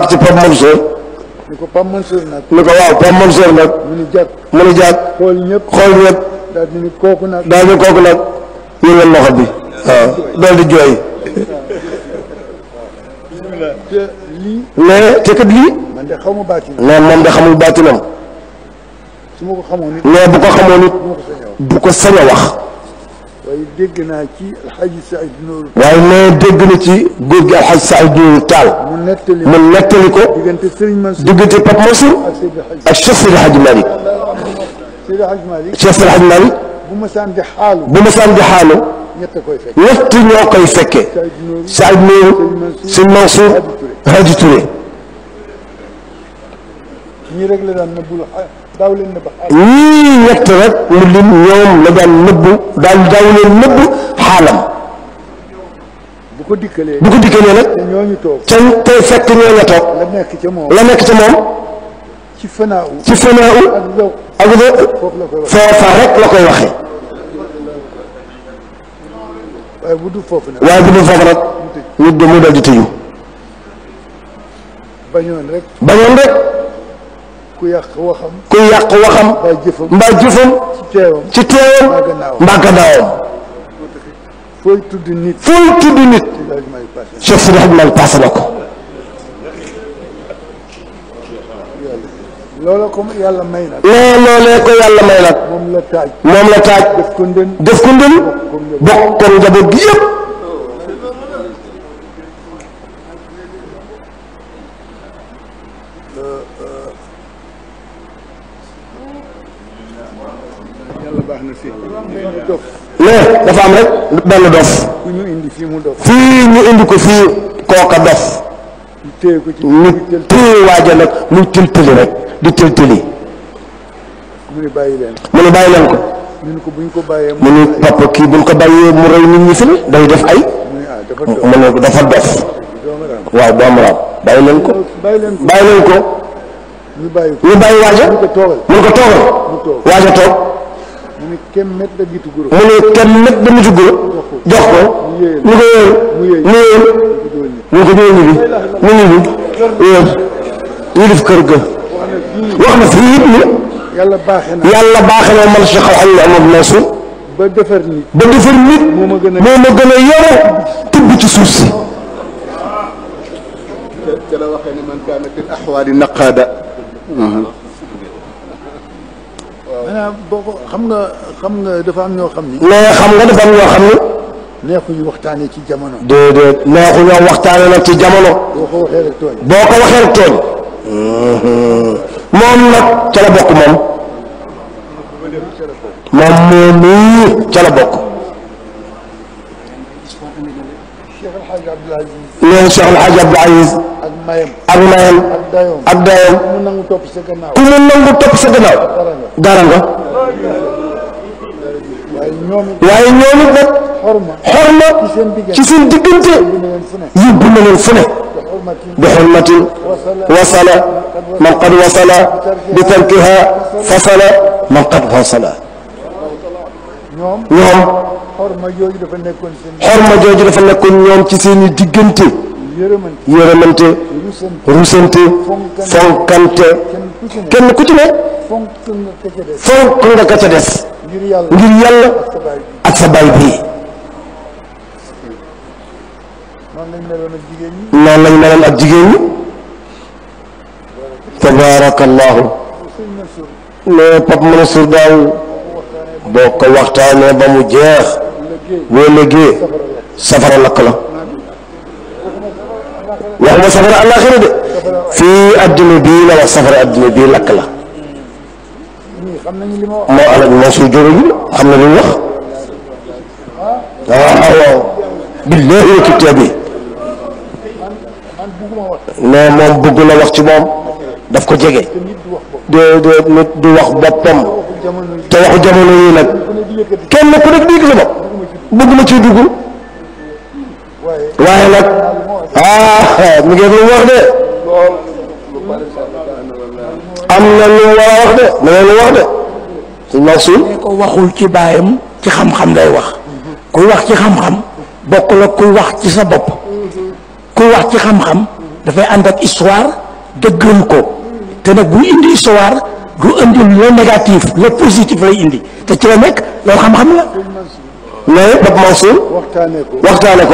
ak ci Pape Mansour ni ko Pape Mansour nag ni ko waaw Pape Mansour nag mu ni jàkk xool ñëpp daal di ni kooku nag yëngal loxo bi waaw dool di jooy te lii mais te kat lii man de xaw ma baatinam mais moom de xamul baatinam su ma ko xamoon nit mais bu ko xamoon nit bu ko sañ a wax waaye dégg naa ci alxaji Saïd Nour waaye mais dégg na ci góor gi alxaj Saïd Nour Tall mu nettali ko diggante Serigne Mansour diggante Pape Mansour ak Cheikh Seydi Hadji Malick Cheikh Seydi Hadji Malick bu ma saan di xaalu ñett ñoo koy fekke Saïd Nour Sëñ Mansour Hadji Touré ñii rek la daan nëbbul daaw leen nëbb ñii ñett rek mu lim ñoom la daan nëbbu daaw leen nëbb xaalam bu ko dikkalee nag te ñooñu toog tey fekk ñooñu toog la nekk ca moom ci fanaaw ak foofa rek la koy waxee waaye bu dul foofu nag nit de mu dal di tëju bañoon rek ku yàq waxam mbaa jëfam ci teewam mbaa gannaawam fooy tudd nit Cheikh Seydi Hadji Malick passé na ko loolee ko yàlla may nag moom la taaj def ko ndën bokk ko njaboot gi yëpp mais dafa am rek benn dof fii ñu indi ko fii kooka dof ñu téye waaja nag muy tëltëli rek di tëltëli mu ne bàyyi leen ko mu ne papa kii buñ ko bàyyee mu rey nit ñi fi day def ay mu ne dafa dof waaw doomu raam bàyyi leen ko ñu bàyyi waaja mun ko toogal waaja toog mu ne kenn da mitu guro jox ko ñu ko yéen ñu ko ñëwee ñibbi ñu def kër ga wax na fii it ni yàlla baaxee na man Cheikh Al Hadji Amadou Mansour ba defar nit moo ma gën a yore tibb ci suuf si ca la waxee ne man kaana fil ahwaali naqaada maanaam boo ko xam nga dafa am ñoo xam ni neexuñu waxtaanee ci jamono déedéet neexuñoo waxtaane nag ci jamono boo ko waxee rek tooñ moom nag ca la bokk moom mii ca la bokk nee Cheikh El Hadji Abdou Aziz ak mayam ak dayam ku mu nangu topp sa gannaaw dara nga waaye ñoom it nag xorma ci seen diggante yóbbu na leen fu ne bi xurmatin wasala man qad wasala bi tarkiha fasala man qad fasala ñoom xorma jooju dafa nekkoon ñoom ci seen i diggante yërëmante rusante fonkante kenn ku ci ne fonk nga ka ca des ngir yàlla ak sa baay bii noonu lañ meloon ak jigéen ñi tabarakallahu mais Pape Mansour daaw boo ko waxtaanee ba mu jeex boo légee safara lakk la waxuma safara àllaaxira de fii adduna bii la wax safara adduna bii lakk la moo alal Mansour Diop xam na lu mu wax waaw billaahi wa kitaabi mais moom bëgg na wax ci moom daf ko jege de nit du wax boppam te waxu jamono yi nag kenn ku nekk dégg sa bopp bëgg ma ciy dugg waaye nag mi ngi lu wax de am na lu war a wax de ma ne lu wax de suñ Mansour ko waxul ci baayam ci xam-xam lay wax kuy wax ci xam-xam bokk la kuy wax ci sa bopp kuy wax ci xam-xam dafay ànd ak histoire dëggal ko te nag buy indi histoire du indi le négatif le positif lay indi te ci la nekk loolu xam-xam la. mais Pape Mansour waxtaanee ko waxtaane ko